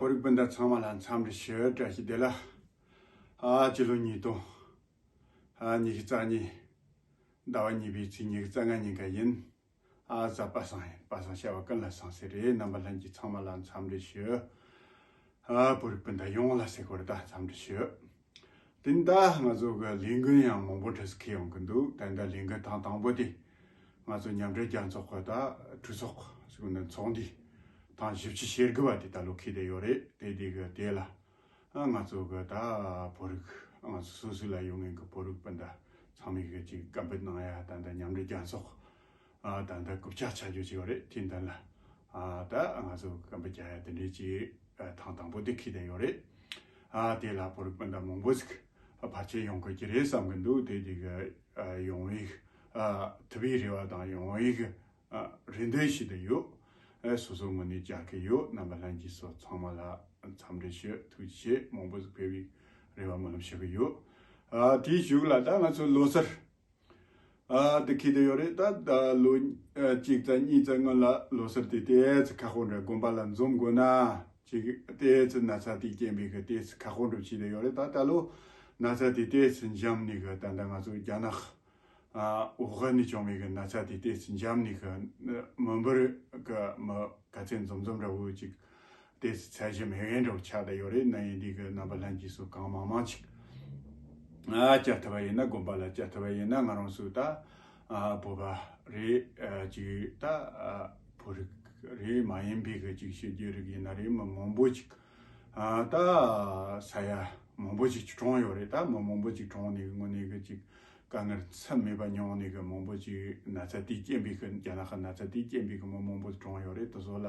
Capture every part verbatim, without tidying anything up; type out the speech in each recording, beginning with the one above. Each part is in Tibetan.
བོད་རིགས་སྤུན་ཟླ་ཚང་མ་ལ་འཚམས་འདྲི་ཞུ། བཀྲ་ཤིས་བདེ་ལེགས། ཨ་སྤྱི་ལོ་ཉིས་སྟོང་ཨ་ཉི་ཤུ་རྩ་གཉིས་ཟླ་བ་གཉིས་པའི་ཚེས་ཉི་ཤུ་རྩ་ལྔ་ཉིན་ཀ་ཡིན། ཨ་གཟའ་པ་སངས་ཡིན། པ་སངས་ཤར་བ་ཀུན་ལ་སངས་ཟེར་རེད། རྣམ་པ་ལྷན་རྒྱས་ཚང་མ་ལ་འཚམས་འདྲི་ཞུ། ཨ་བོད་རིགས་སྤུན་ཟླ་ཡོངས་ལ་ཟེར་དགོས་རེད། ད་འཚམས་འདྲི་ཞུ། དེ་ནི་ད་ང་ཚོ་གི་ལས་འགུལ་ཡང་མང་པོ་འཕྲལ་སུ་འཁེལ་ཡོང་གི་འདུག་ད་ལྟ་ལས་འགུལ་ཐེངས་དང་པོ་དེ་ང་ཚོ་མཉམ་འབྲེལ་རྒྱལ་ཚོགས་ཀྱི་ད་གྲོས་ཚོགས་ཟེར་ནི་ཚོགས་འདུ་ཐེངས་བཞི་བཅུ་ཞེ་དགུ་བ་དེ་ད་ལོ་འཁེལ་བསྡད་ཡོད་རེད། དེ་དེ་གི་དེ་ལ་ཨ་ང་ཚོ་གི་ད་བོད་རིགས་ང་ཚོ་སོ་སོ་ལ་ཡོད་མཁན་གི་བོད་རིགས་སྤུན་ཟླ་ཚང་མས་གི་ཅིག་སྐད་འབོད་གནང་ཡ། ད་ལྟ་མཉམ་འབྲེལ་རྒྱལ་ཚོགས་ཨ་ད་ལྟ་རྐུབ་བཀྱག་ཆགས་རྒྱུ་ཅིག་ཡོད་རེད། དེ་འདི་ལ་ཨ་ད་ང་ཚོ་སྐད་འབོད་རྒྱག་ཡ་དེ་འདྲའི་ཅིག་ཨ་ཐེངས་དང་པོ་དེ་འཁེལ་བསྡད་ཡོད་རེད། ཨ་དེ་ལ་བོད་རིགས་སྤུན་ཟླ་མང་པོ་ཞིག་ཨ་ཕལ་ཆེར་ཡོང་དགོས་ཀྱི་རེད་བསམ་གི་འདུག་དེ་དེ་གི་ཨ་ཡོང་བའི་ཨ་ཐུབ་པའི་རེ་བ་དང་ཡོང་བའི་གི་ཨ་རེ་འདུན་ཞུས་བསྡད་ཡོད། ཨ་སོ་སོའི་ངོས་ནས་རྒྱག་གི་ཡོད། རྣམ་པ་ལྷན་རྒྱས་ཚོ་ཚང་མ་ལ་འཚམས་འདྲི་ཞུ། ཐུགས་རྗེ་ཆེ། མང་པོ་ཞིག་ཕེབས་པའི་རེ་བ་སྨོན་ལམ་ཞུ་གི་ཡོད། ཨ་དེའི་གཞུག་ལ་ད་ང་ཚོ་ལོ་གསར་ཨ་དེ་འཁེལ་བསྡད་ཡོད་རེད། ད་ད་ལོ་ཨ་གཅིག་ཙམ་གཉིས་ཙམ་སྔོན་ལ་ལོ་གསར་དེ་ཏོག་ཙམ་ཁག་པོ་འདྲ་དགོན་པ་ལ་འཛོམས་དགོས་ན་ཅིག་ཏོག་ཙམ་ན་ཚ་དེ་རྐྱེན་པས་གི་ཏོག་ཙམ་ཁག་པོ་འགྲོ་བྱས་བསྡད་ཡོད་རེད། ད་ད་ལོ་ན་ཚ་དེ་ཏོག་ཙམ་འཇམ་ནས་གི་ད་ལྟ་ང་ཚོ་རྒྱ་ནག་ཨ་ཝུ་ཧན་ནས་བྱུང་བའི་གི་ན་ཚ་དེ་ཏོག་ཙམ་འཇམ་ནས་གི་མི་འབོར་གི་མི་ག་ཚད་འཛོམས་འཛོམས་འདྲ་བོ་ཅིག་ཏོག་ཙམ་ཚད་གཞི་མེད་མཁན་འདྲ་བོ་ཆགས་བསྡད་ཡོད་རེད། ན་ཡིན་དེ་གི་རྣམ་པ་ལྷན་རྒྱས་ཚོ་གང་མང་མང་ཅིག་ཨ་བཅར་ཐུབ་པ་ཡིན་ན། དགོན་པ་ལ་བཅར་ཐུབ་པ་ཡིན་ན། ང་རང་ཚོ་ད་ཨ་བོད་པ་རེད། ཨ་ཅིག་ད་ཨ་བོད་རིགས་རེད་མ་ཡིན་པའི་གི་ཅིག་ཤེས་རྒྱུད་རིགས་ཡིན་ན་རེད། མི་མང་པོ་ཅིག་ཨ་ད་ས་ཡ་མང་པོ་ཅིག་གྲོངས་ཡོད་རེད། ད་མི་མང་པོ་ཅིག་གྲོངས་ནས་དངོས་གནས་གི་ཅིག་དཀའ་ངལ་ཚད་མེད་པ་མྱོང་ནས་གི་མང་པོ་ཅིག་ན་ཚ་དེའི་རྐྱེན་པས་གི་རྒྱ་ནག་གི་ན་ཚ་དེའི་རྐྱེན་པས་གི་མི་མང་པོ་གྲོངས་ཡོད་རེད། དེ་ཚོ་ལ་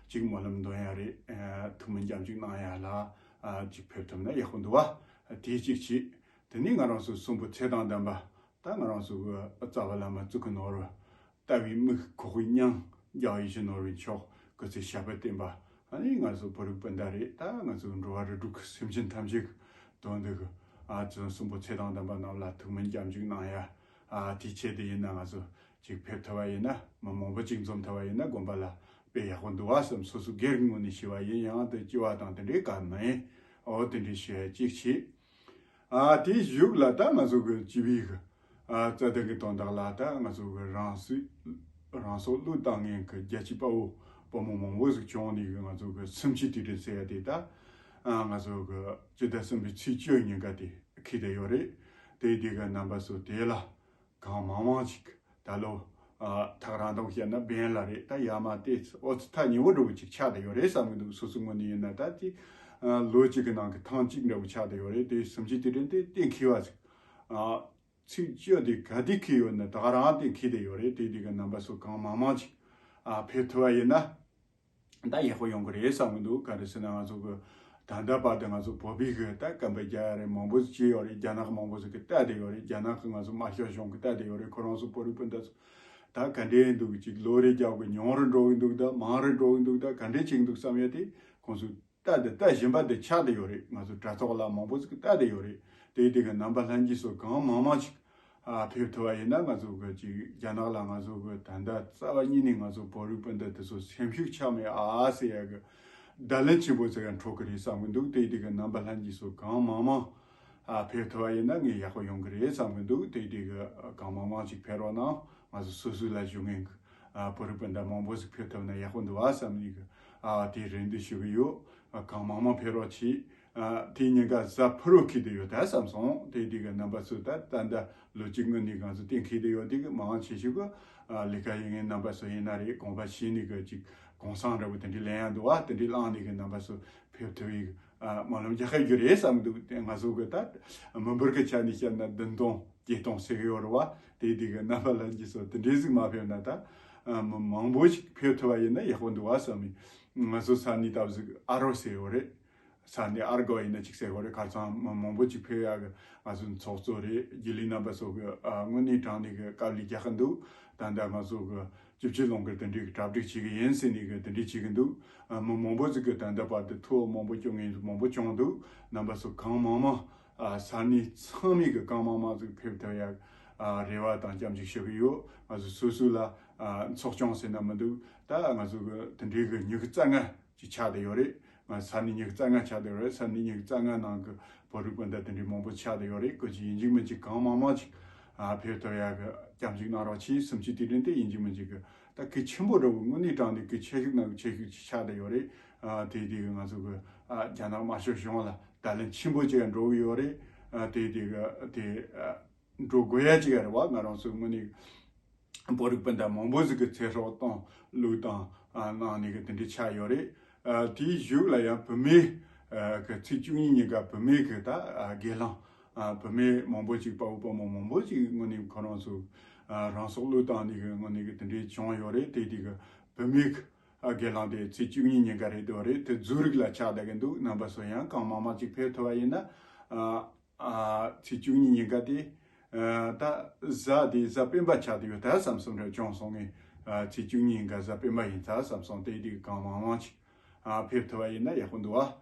ཅིག་སྨོན་ལམ་འདོན་ཡ་རེད། ཨ་ཐུགས་སྨོན་སྐྱབས་འཇུག་གནང་ཡ་ལ་ཨ་ཅིག་ཕེབས་ཐུབ་ན་ཡག་པོ་འདུག་བ། དེ་གཅིག་བྱས། དེ་ནས་ང་རང་ཚོ་གསུམ་པོ་ཚེ་དང་ལྡན་པ། ད་ང་རང་ཚོ་གི་རྩ་བ་བླ་མ་གཙུག་གི་ནོར་བུ། ལྟ་བའི་མིག་ཁོག་པའི་སྙིང་། རྒྱལ་བ་ཡིད་བཞིན་ནོར་བུའི་མཆོག་སྐུ་ཚེ་ཞབས་པད་བརྟན་པ། ཨ་ནི་ང་ཚོ་བོད་རིགས་སྤུན་ཟླ་རེད། ད་ང་ཚོ་འགྲོ་བ་རིགས་དྲུག་གི་སེམས་ཅན་ཐམས་ཅད་ཀྱི་དོན་དུ་གི་ཨ་ཙི་གསུམ་པོ་ཚེ་དང་ལྡན་པ་རྣམས་ལ་ཐུགས་སྨོན་སྐྱབས་འཇུག་གནང་ཡ། ཨ་དེའི་ཆེད་དུ་ཡིན་ན་ང་ཚོ་ཅིག་ཕེབས་ཐུབ་པ་ཡིན་ན། མི་མང་པོ་ཅིག་འཛོམས་ཐུབ་པ་ཡིན་ན་དགོན་པ་ལ་དཔེ་ཡག་པོ་འདུག་བ་བསམ། སོ་སོ་སྒེར་གྱི་ངོས་ནས་ཞུ་བ་ཡིན། ཡང་དེ་སྐྱེ་བ་དང་དེ་འདྲའི་ག་མེད། འོ་དེ་འདྲའི་ཞུ་ཡ་གཅིག་བྱས། ཨ་དེའི་གཞུག་ལ་ད་ང་ཚོ་གི་སྤྱི་པའི་གི་ཨ་རྩ་དོན་གི་དོན་དག་ལ་ད་ང་ཚོ་གི་རང་སྲོག་རང་སྲོག་བློས་བཏང་མཁན་གི་རྒྱལ་གཅེས་དཔའ་བོ་བུ་མོ་མང་པོ་ཞིག་བྱུང་ནས་གི་ང་ཚོ་གི་གསུམ་བཅུའི་དུས་དྲན་ཟེར་ཡ་དེ་ད་ཨ་ང་ཚོ་གི་སྤྱི་ཟླ་གསུམ་པའི་ཚེས་བཅུ་ཉིན་ཀ་དེ་འཁེལ་བསྡད་ཡོད་རེད། དེ་དེ་གི་རྣམ་པ་ཚོ་དེ་ལ་གང་མང་མང་ཞིག་ད་ལོ་ཨ་ཐག་རིང་ཐུང་བཤད་ན་བན་ལ་རེད། ད་ཡ་མ་དེ་ཨོ་ཙི་ཐག་ཉེ་བོ་འདྲ་བོ་ཅིག་ཆགས་བསྡད་ཡོད་རེད་བསམ་གི་འདུག་སོ་སོའི་ངོས་ནས་ཡིན་ན། ད་དེ་ཨ་ལོ་གཅིག་གི་ནང་གི་ཐེངས་གཅིག་འདྲ་བོ་ཆགས་བསྡད་ཡོད་རེད། དེ་གསུམ་བཅུའི་དུས་དྲན་དེ་གཏན་འཁེལ་བ་ཞིག་ཨ་ཚེས་བཅུ་དེ་ག་དུས་འཁེལ་ཡོད་ན་ད་ག་རང་གཏན་འཁེལ་བསྡད་ཡོད་རེད། དེ་དེ་གི་རྣམ་པ་ཚོ་གང་མང་མང་ཅིག་ཨ་ཕེབས་ཐུབ་པ་ཡིན་ན། ད་ཡག་པོ་ཡོང་གི་རེད་བསམ་གི་འདུག་ག་རེ་ཟེར་ན་ང་ཚོ་གི་ད་ལྟ་བར་དུ་ང་ཚོ་བོད་པའི་གི་ད་སྐད་འབོད་རྒྱག་ཡ་རེད། མང་པོ་ཞིག་བྱས་ཡོད་རེད། རྒྱ་ནག་མང་པོ་ཞིག་གིས་བལྟས་བསྡད་ཡོད་རེད། རྒྱ་ནག་གི་ང་ཚོ་དམར་ཤོག་གཞུང་གིས་བལྟས་བསྡད་ཡོད་རེད། ཁོ་རང་ཚོ་བོད་རིགས་སྤུན་ཟླ་ཚོ་ད་ག་འདྲས་འདུག་ཅིག་ལོ་རེ་རྒྱག་གི་ཉུང་རུ་འགྲོ་གི་འདུག་ད་མང་རུ་འགྲོ་གི་འདུག་ད་ག་འདྲས་བྱེད་གི་འདུག་བསམ་ཡ་དེ་ཁོང་ཚོ་བལྟས་བསྡད་བལྟ་བཞིན་པ་དེ་ཆགས་བསྡད་ཡོད་རེད། ང་ཚོ་དྲ་ཐོག་ལ་མང་པོ་ཞིག་གིས་བལྟས་བསྡད་ཡོད་རེད། དེ་དེ་གི་རྣམ་པ་ལྷན་རྒྱས་ཚོ་གང་མང་མང་ཞིག་ཨ་ཕེབས་ཐུབ་པ་ཡིན་ན། ང་ཚོ་གི་ཅིག་རྒྱ་ནག་ལ་ང་ཚོ་གི་ད་ལྟ་རྩ་བ་ཉིད་ནས་ང་ཚོ་བོད་རིགས་སྤུན་ཟླ་དེ་ཚོ་སེམས་ཤུགས་ཆག་མེད་ཨ་ཟེར་ཡ་གི་བརྡ་ལན་ཆེན་པོ་ཟེར་ཡ་འཕྲོད་གི་རེད་བསམ་གི་འདུག་དེ་དེ་གི་རྣམ་པ་ལྷན་རྒྱས་ཚོ་གང་མང་མང་ཨ་ཕེབས་ཐུབ་པ་ཡིན་ན་ངས་ཡག་པོ་ཡོང་གི་རེད་བསམ་གི་འདུག་དེ་དེ་གི་གང་མང་མང་ཅིག་ཕེབས་རོགས་གནང་། ང་ཚོ་སོ་སོ་ལ་བཞུགས་མཁན་གི་ཨ་བོད་རིགས་སྤུན་ཟླ་མང་པོ་ཞིག་ཕེབས་ཐུབ་ན་ཡག་པོ་འདུག་ཨ་བསམ་ནས་གི་ཨ་དེ་རེ་འདུན་ཞུ་གི་ཡོད། ཨ་གང་མང་མང་ཕེབས་རོགས་གྱིས། ཨ་དེ་ཉིན་ཀ་གཟའ་ཕུར་བུ་འཁེལ་བསྡད་ཡོད་ད་བསམ་སོང་། དེ་དེ་གི་རྣམ་པ་ཚོ་ད་ད་ལྟ་ལོ་གཅིག་སྔོན་ནས་ང་ཚོ་གཏན་འཁེལ་བསྡད་ཡོད། དེ་གི་མང་ཆེ་ཤོས་གི་ཨ་ལས་ཀ་ཡིན་མཁན་རྣམ་པ་ཚོ་ཡིན་ན་རེད། གོམ་པ་ཕྱེ་ནས་གི་ཅིག་གུང་སེང་འདྲ་བོ་དེ་འདྲའི་ལེན་ཡ་འདུག་ཨ་དེ་འདྲའི་བླངས་ནས་གི་རྣམ་པ་ཚོ་ཕེབས་ཐུབ་ཡིག་ཨ་སྨོན་ལམ་རྒྱག་ཤེས་རྒྱུ་རེད་བསམ་གི་འདུག་དེ་ང་ཚོ་གི་ད་མི་འབོར་གི་ཆ་ནས་བཤད་ན་བདུན་སྟོང་བརྒྱད་སྟོང་ཟེར་གི་ཡོད་རེད་བ། དེ་དེ་གི་རྣམ་པ་ལྷན་རྒྱས་ཚོ་དེ་འདྲའི་ཟིག་མ་ཕེབས་ན་ད་ཨ་མི་མང་པོ་ཞིག་ཕེབས་ཐུབ་པ་ཡིན་ན་ཡག་པོ་འདུག་བ་བསམ་ཡིན། ང་ཚོ་ས་གནས་སྟབས་ཟིག་ཨ་རོ་ཟེར་ཡོད་རེད། ས་གནས་ཨར་གོ་ཡིན་ན་ཅིག་ཟེར་དགོས་རེད། ཁ་སང་མི་མང་པོ་ཅིག་ཕེབས་ཡག་གི་ང་ཚོ་ཚོགས་གཙོ་རེད། རྒྱུན་ལས་རྣམ་པ་ཚོ་གི་ཨ་དངོས་གནས་དྲང་གནས་གི་དཀའ་ལས་རྒྱག་གི་འདུག་ད་ལྟ་ང་ཚོ་གི་སྤྱི་སྤྱོད་རླུང་འཕྲིན་དེ་འདྲའི་གི་གྲ་སྒྲིག་བྱེད་གི་ཡིན་ཟེར་ནས་གི་དེ་འདྲའི་བྱེད་གི་འདུག་ཨ་མི་མང་པོ་ཟིག་གི་ད་ལྟ་བར་དུ་ཐོ་མང་པོ་སྐྱོན་མཁན་མང་པོ་བྱུང་འདུག་རྣམ་པ་ཚོ་གང་མང་མང་ཨ་ས་གནས་ཚང་མའི་གི་གང་མང་མང་ཟིག་ཕེབས་ཐུབ་ཡག་ཨ་རེ་བ་དང་སྐྱབས་འཇུག་ཞུ་གི་ཡོད། ང་ཚོ་སོ་སོ་ལ་ཨ་ཚོགས་ཆུང་ཟེར་ན་མི་འདུག་ད་ང་ཚོ་གི་དེ་འདྲའི་གི་ཉི་ཤུ་རྩ་ལྔ་ཅིག་ཆགས་བསྡད་ཡོད་རེད། ས་གནས་ཉི་ཤུ་རྩ་ལྔ་ཆགས་བསྡད་ཡོད་རེད། ས་གནས་ཉི་ཤུ་རྩ་ལྔ་ནང་གི་བོད་རིགས་སྤུན་ཟླ་དེ་འདྲའི་མང་པོ་ཆགས་བསྡད་ཡོད་རེད། སྐུ་མཁྱེན་ཡིན་གཅིག་མིན་གཅིག་གང་མང་མང་ཅིག་ཨ་ཕེབས་ཐུབ་ཡག་གི་སྐྱབས་འཇུག་གནང་རོགས་གྱིས། གསུམ་བཅུའི་དུས་དྲན་དེ་ཡིན་གཅིག་མིན་གཅིག་གི་ད་གལ་ཆེན་པོ་འདྲ་བོ་དངོས་གནས་དྲང་གནས་གལ་ཆེ་ཤོས་ནང་གི་ཆེ་ཤོས་ཅིག་ཆགས་བསྡད་ཡོད་རེད། ཨ་དེ་དེ་གི་ང་ཚོ་གི་ཨ་རྒྱ་ནག་དམར་ཤོག་གཞུང་ལ་དར་ལན་ཆེན་པོ་ཅིག་འགྲོ་གི་ཡོད་རེད། ཨ་དེ་དེ་གི་དེ་ཨ་འགྲོ་དགོས་ཡ་ཅིག་རེད་བ། ང་རང་ཚོ་དངོས་གནས་བོད་རིགས་སྤུན་ཟླ་མང་པོ་ཟིག་གི་ཚེ་སྲོག་གཏོང་བློས་བཏང་ཨ་གནང་ནས་གི་དེ་འདྲ་ཆགས་ཡོད་རེད། ཨ་དེའི་གཞུག་ལ་ཡང་བུད་མེད་ཨ་གི་ཚེས་བཅུ་གཉིས་ཉིན་ཀ་བུད་མེད་གི་ད་ཨ་སྒེར་ལངས་ཨ་བུད་མེད་མང་པོ་ཅིག་དཔའ་བོ་དཔའ་མོ་མང་པོ་ཅིག་དངོས་གནས་ཁོ་རང་ཚོ་ཨ་རང་སྲོག་བློས་བཏང་ནས་གི་དངོས་གནས་གི་དེ་འདྲའི་བྱུང་ཡོད་རེད། དེ་དེ་གི་བུད་མེད་གི་ཨ་སྒེར་ལངས་དེ་ཚེས་བཅུ་གཉིས་ཉིན་ཀ་རེད་འདུག་རེད། དེ་ཛུ་རིག་ལ་ཆགས་བསྡད་གི་འདུག་རྣམ་པ་ཚོ་ཡང་གང་མང་མང་ཅིག་ཕེབས་ཐུབ་པ་ཡིན་ན་ཨ། ཨ་ཚེས་བཅུ་གཉིས་ཉིན་ཀ་དེ་ཨ་ད་གཟའ་དེ་གཟའ་སྤེན་པ་ཆགས་བསྡད་ཡོད་ད་བསམ་སོང་རེད། བྱུང་སོང་ངས་ཨ་ཚེས་བཅུ་གཉིས་ཉིན་ཀ་གཟའ་སྤེན་པ་ཡིན་ད་བསམ་སོང་། དེ་དེ་གང་མང་མང་ཅིག་ཨ་ཕེབས་ཐུབ་པ་ཡིན་ན་ཡག་པོ་འདུག་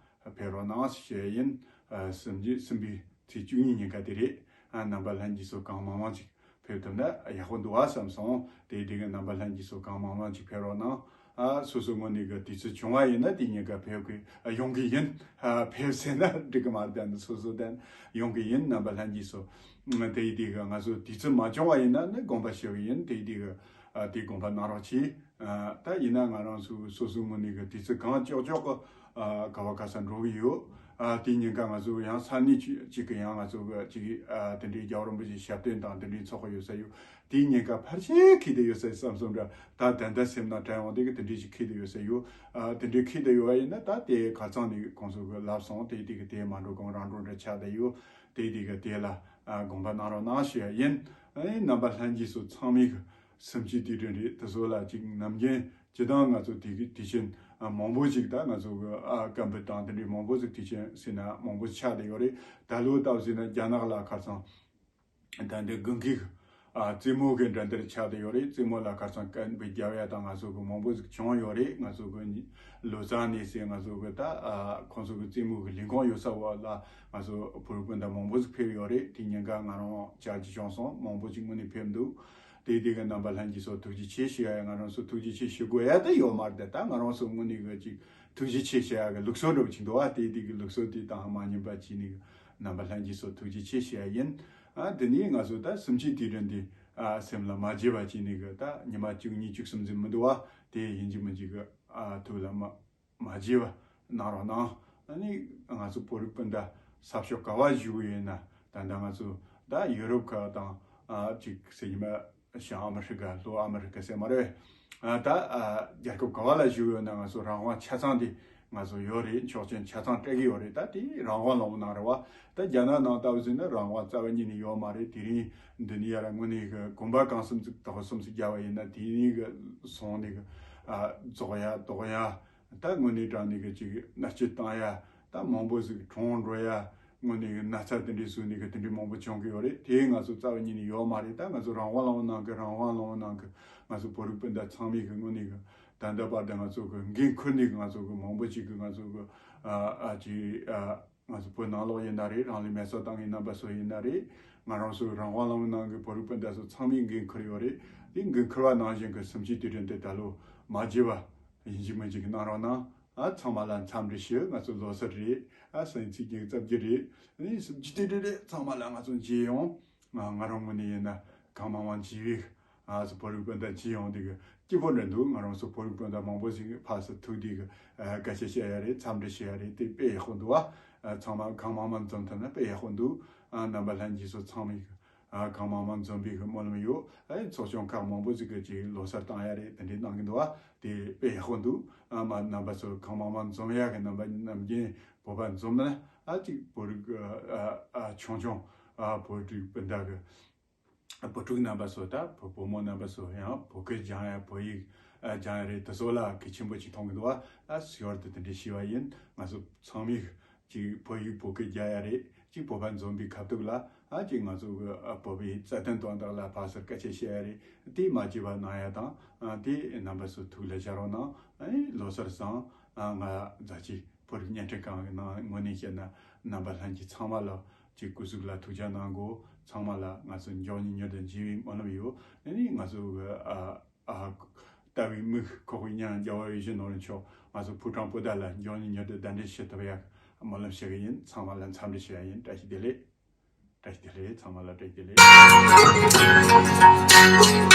ཨ། ཕེབས་རོགས་གནང་ཞུ་ཡ་ཡིན། ཨ་གསུམ་བཅུ་གསུམ་པའི་ཚེས་བཅུ་གཉིས་ཉིན་ཀ་དེ་རེད། ཨ་རྣམ་པ་ལྷན་རྒྱས་ཚོ་གང་མང་མང་ཅིག་ཕེབས་ཐུབ་ན་ཡག་པོ་འདུག་ཨ་བསམ་སོང་། དེ་དེ་གི་རྣམ་པ་ལྷན་རྒྱས་ཚོ་གང་མང་མང་ཅིག་ཕེབས་རོགས་གནང་། ཨ་སོ་སོ་དངོས་གནས་གི་དུས་ཚོད་བྱུང་བ་ཡིན་ན་དེ་ཉིན་ཀ་ཕེབས་གི་ཨ་ཡོང་གི་ཡིན། ཨ་ཕེབས་ཟེར་ན་འགྲིག་གི་མ་རེད། དེ་ནི་སོ་སོ་དེ་ཡོང་གི་ཡིན། རྣམ་པ་ལྷན་རྒྱས་ཚོ་དེ་དེ་གི་ང་ཚོ་དུས་ཚོད་མ་བྱུང་བ་ཡིན་ན་ནི་དགོངས་པ་ཞུ་གི་ཡིན། དེ་དེ་གི་ཨ་དེ་དགོངས་པ་གནང་རོགས་གྱིས། ཨ་ད་ཡིན་ན་ང་རང་ཚོ་སོ་སོ་དངོས་གནས་ཀྱི་དུས་ཚོད་གང་ལྕོགས་ལྕོགས་ཀྱི་ཨ་ག་བ་ག་ས་འགྲོ་གི་ཡོད། ཨ་དེ་ཉིན་ཀ་ང་ཚོ་ཡང་ས་གནས་ཅིག་གཅིག་གི་ཡང་ང་ཚོ་གི་ཅིག་ཨ་དེ་འདྲའི་རྒྱལ་བ་རིན་པོ་ཆེ་ཞབས་བརྟན་དང་དེ་འདྲའི་ཚོགས་ཀྱི་ཡོད་ས་ཡོད། དེ་ཉིན་ཀ་ཕལ་ཆེར་འཁེལ་བསྡད་ཡོད་ས་བསམ་སོང་འདྲ། ད་ད་ལྟ་སེམས་ནང་དྲན་འོང་དེ་གི་དེ་འདྲའི་ཞིག་འཁེལ་བསྡད་ཡོད་ས་ཡོད། ཨ་དེ་འདྲའི་འཁེལ་བསྡད་ཡོད་པ་ཡིན་ན་ད་དེ་ཁ་ཚང་ནས་ཁོང་ཚོ་གི་ལབ་སོང་དེ་དེ་གི་དེ་མ་འགྲོ་གོང་རང་འགྲོ་འདྲ་ཆགས་བསྡད་ཡོད། དེ་དེ་གི་དེ་ལ་ཨ་དགོངས་པ་གནང་རོགས་གནང་ཞུ་ཡ་ཡིན། ཨ་ནི་རྣམ་པ་ལྷན་རྒྱས་ཚོ་ཚང་མས་གི་སེམས་ཅན་དེ་འདྲ་རེད། དེ་ཚོ་ལ་ཅིག་ནམ་རྒྱུན་ཇི་ལྟར་ང་ཚོ་དེ་གི་དེ་བཞིན་ཨ་མང་པོ་ཅིག་ད་ང་ཚོ་གི་ཨ་སྐད་འབོད་དང་དེ་འདྲའི་མང་པོ་ཟིག་དེ་བཞིན་ཟེར་ན་མང་པོ་ཆགས་བསྡད་ཡོད་རེད། ད་ལོ་ལྟ་བུ་ཟེར་ན་རྒྱ་ནག་ལ་ཁ་སང་ད་འདི་དགུན་ཁའི་ཨ་རྩེད་མོ་གི་འགྲན་བསྡུར་ཆགས་བསྡད་ཡོད་རེད། རྩེད་མོ་ལ་ཁ་སང་སྐད་འབོད་རྒྱབ་ཡ་དང་ང་ཚོ་གི་མང་པོ་ཟིག་བྱུང་ཡོད་རེད། ང་ཚོ་གི་ལོ་ཙཱ་ནས་ཟེར་ང་ཚོ་གི་ད་ཨ་ཁོང་ཚོ་གི་རྩེད་མོ་གི་ལས་ཁུངས་ཡོད་ས་བ་ལ་ང་ཚོ་བོད་རིགས་སྤུན་ཟླ་མང་པོ་ཟིག་ཕེབས་ཡོད་རེད། དེ་ཉིན་ཀ་ང་རང་བཅར་གྱི་བྱུང་སོང་། མང་པོ་ཅིག་དངོས་གནས་ཕེབས་འདུག་དེ་དེ་གི་རྣམ་པ་ལྷན་རྒྱས་ཚོ་ཐུགས་རྗེ་ཆེ་ཞུ་ཡ་ཡ། ང་རང་ཚོ་ཐུགས་རྗེ་ཆེ་ཞུ་དགོས་ཡ་ད་ཡོད་མ་རེད། ད་ང་རང་ཚོ་དངོས་གནས་གི་ཅིག་ཐུགས་རྗེ་ཆེ་ཞུ་ཡ་གི་ལུགས་སྲོལ་འདྲ་པོ་ཅིག་འདུག་ཨ། དེ་དེ་གི་ལུགས་སྲོལ་དེ་དང་མ་ཉམས་པ་བྱས་ནས་གི་རྣམ་པ་ལྷན་རྒྱས་ཚོ་ཐུགས་རྗེ་ཆེ་ཞུ་ཡ་ཡིན། ཨ་དེ་ནས་ང་ཚོ་ད་གསུམ་བཅུའི་དུས་དྲན་དེ་ཨ་སེམས་ལ་མ་བརྗེད་པ་བྱས་ནས་གི་ད་ཉི་མ་བཅུ་གཉིས་བཅུ་གསུམ་ཟིན་མི་འདུག་ཨ། དེ་ཡིན་གཅིག་མིན་གཅིག་གི་ཨ་ཐུགས་ལ་མ་མ་བརྗེད་པ་གནང་རོགས་གནང་། ཨ་ནི་ང་ཚོ་བོད་རིགས་སྤུན་ཟླ་ས་ཕྱོགས་ག་བ་བཞུགས་ཡོད་ན། ད་ལྟ་ང་ཚོ་ད་ཡུ་རོབ་ཁག་དང་ཨ་ཅིག་ཟེར་གྱི་མ་བྱང་ཨ་མི་རི་ཀ་ལྷོ་ཨ་མི་རི་ཀ་ཟེར་མ་རེད། ཨ་ད་ཨ་རྒྱལ་ཁབ་ག་བ་ལ་བཞུགས་ཡོད་ན་ང་ཚོ་རང་དབང་ཆ་ཚང་དེ་ང་ཚོ་ཡོད་རེད། ཆོག་མཆན་ཆ་ཚང་སྤྲད་ཀྱི་ཡོད་རེད། ད་དེ་རང་དབང་ལུང་པ་ནང་རེད་བ། ད་རྒྱ་ནག་ནང་ལྟ་བུ་ཟེར་ན་རང་དབང་རྩ་བ་ཉིད་ནས་ཡོད་མ་རེད། དེ་རིང་འདི་ནས་ཡར་དངོས་གནས་གི་གོམ་པ་གང་འཚམ་ཅིག་དོགས་གསུམ་ཅིག་བརྒྱབ་པ་ཡིན་ན་དེ་ནས་གི་སོང་ནས་གི་ཨ་རྫོགས་ཡ་དོགས་ཡ། ད་དངོས་གནས་དྲང་གནས་གི་ཅིག་མནར་གཅོད་བཏང་ཡ། ད་མང་པོ་ཟིག་གྲོངས་འགྲོ་ཡ། དངོས་གནས་གི་ན་ཚ་དེ་འདྲའི་བཟོས་ནས་གི་དེ་འདྲའི་མང་པོ་བྱུང་གི་ཡོད་རེད། དེ་ང་ཚོ་རྩ་བ་ཉིད་ནས་ཡོད་མ་རེད། ད་ང་ཚོ་རང་དབང་ལུང་པ་ནང་གི་རང་དབང་ལུང་པ་ནང་གི་ང་ཚོ་བོད་རིགས་སྤུན་ཟླ་ཚང་མས་གི་དངོས་གནས་གི་ད་ལྟ་བར་དུ་ང་ཚོ་གི་འགན་འཁུར་ནས་གི་ང་ཚོ་གི་མང་པོ་ཅིག་གི་ང་ཚོ་གི་ཨ་ཨ་ཅིག་ཨ། ང་ཚོ་བོད་ནང་ལོགས་ཡིན་ན་རེད། རང་ལུས་མེ་སྲེག་བཏང་མཁན་རྣམ་པ་ཚོ་ཡིན་ན་རེད། ང་རང་ཚོ་རང་དབང་ལུང་པ་ནང་གི་བོད་རིགས་སྤུན་ཟླ་ཚོ་ཚང་མས་འགན་འཁུར་ཡོད་རེད། དེ་འགན་འཁུར་བ་ནང་བཞིན་གྱི་གསུམ་བཅུའི་དུས་དྲན་དེ་ད་ལོ་མ་བརྗེད་པ་ཡིན་གཅིག་མིན་གཅིག་གནང་རོགས་གནང་། ཨ་ཚང་མ་ལ་འཚམས་འདྲི་ཞུ། ང་ཚོ་ལོ་གསར་རེད། ཨ་སང་ཉིན་ཚེས་ཉི་ཤུ་རྩ་བརྒྱད་རེད། ཨ་ནི་གསུམ་བཅུའི་དུས་དྲན་རེད། ཚང་མ་ལ་ང་ཚོ་མཇལ་ཡོང་། ང་ང་རང་ངོས་ནས་ཡིན་ན་གང་མང་མང་མཇལ་བའི་ང་ཚོ་བོད་རིགས་སྤུན་ཟླ་ཅི་ཡོང་དེ་གི་སྐྱིད་པོ་འདྲ་འདུག་ང་རང་ཚོ་བོད་རིགས་སྤུན་ཟླ་མང་པོ་ཞིག་ཕར་ཚུར་ཐུག་དེ་གི་ཨ་སྐད་ཆ་བཤད་ཡ་རེད། འཚམས་འདྲི་བཤད་ཡ་རེད། དེ་དཔེ་ཡག་པོ་འདུག་ཨ། ཚང་མ་གང་མང་མང་འཛོམས་ཐུབ་ན་དཔེ་ཡག་པོ་འདུག་ཨ་རྣམ་པ་ལྷན་རྒྱས་ཚོ་ཚང་མས་ཨ་གང་མང་མང་འཛོམས་པའི་གི་སྨོན་ལམ་ཡོད། ཨ་ཚོགས་ཆུང་ཁག་མང་པོ་ཞིག་གི་ཅིག་ལོ་གསར་བཏང་ཡ་རེད། དེ་འདྲའི་གནང་གི་འདུག་ཨ། དེ་དཔེ་ཡག་པོ་འདུག་ཨ་མ་རྣམ་པ་ཚོ་གང་མང་མང་འཛོམས་ཡ་གི་རྣམ་པ་ནམ་རྒྱུན་བོད་པ་འཛོམས་ན་ཨ་ཅིག་བོད་རིགས་ཨ་ཨ་ཆུང་ཆུང་ཨ་བོད་རིགས་སྤུན་ཟླ་གི་བུ་ཕྲུག་རྣམ་པ་ཚོ་དང་བུ་བུ་མོ་རྣམ་པ་ཚོ་ཡང་བོད་སྐད་སྦྱང་ཡ་བོད་ཡིག་ཨ་སྦྱང་ཡ་རེད། དེ་ཚོ་ལ་གལ་ཆེན་པོ་ཅིག་མཐོང་གི་འདུག་བ། ཨ་ཞོར་དུ་དེ་འདྲའི་ཞུས་པ་ཡིན། ང་ཚོ་ཚང་མས་ཅིག་བོད་ཡིག་བོད་སྐད་རྒྱག་ཡ་རེད། ཅིག་བོད་པ་འཛོམས་པའི་ཁ་ཐུག་ལ་ཨ་ཅིག་ང་ཚོ་གི་ཨ་བོད་པའི་རྩ་དོན་དོན་དག་ལ་ཕར་ཚུར་སྐད་ཆ་བཤད་ཡ་རེད། དེ་མ་བརྗེད་པ་གནང་ཡ་དང་ཨ་དེ་རྣམ་པ་ཚོ་ཐུགས་ལ་བཞག་རོགས་གནང་། ཨ་ནི་ལོ་གསར་བཟང་། ང་རྫ་ཆུ་བོད་རིགས་བརྙན་འཕྲིན་ཁང་གི་ནང་ངོས་ནས་བཤད་ན་རྣམ་པ་ལྷན་རྒྱས་ཚང་མ་ལ་ཅིག་སྐུ་གཟུགས་ལ་ཐུགས་ཅག་གནང་དགོས། ཚང་མ་ལ་ང་ཚོ་མགྱོགས་མྱུར་མྱུར་དུ་མཇལ་བའི་སྨོན་ལམ་ཡོད། ཨ་ནི་ང་ཚོ་གི་ཨ་ཨ་ ལྟ་བའི་མིག་ཁོག་པའི་མྱང་རྒྱལ་བ་ཡིད་བཞིན་ནོར་བུ་མཆོག་ང་ཚོ་ཕོ་བྲང་པོ་ཏ་ལ་མགྱོགས་ནས་མྱུར་དུ་གདན་འདྲེན་ཞུ་ཐུབ་ཡག་སྨོན་ལམ་ཞུ་གི་ཡིན། ཚང་མ་ལ་འཚམས་འདྲི་ཞུ་ཡ་ཡིན། བཀྲ་ཤིས་བདེ་ལེགས། བཀྲ་ཤིས་བདེ་ལེགས། ཚང་མ་ལ་བཀྲ་ཤིས་བདེ་ལེགས།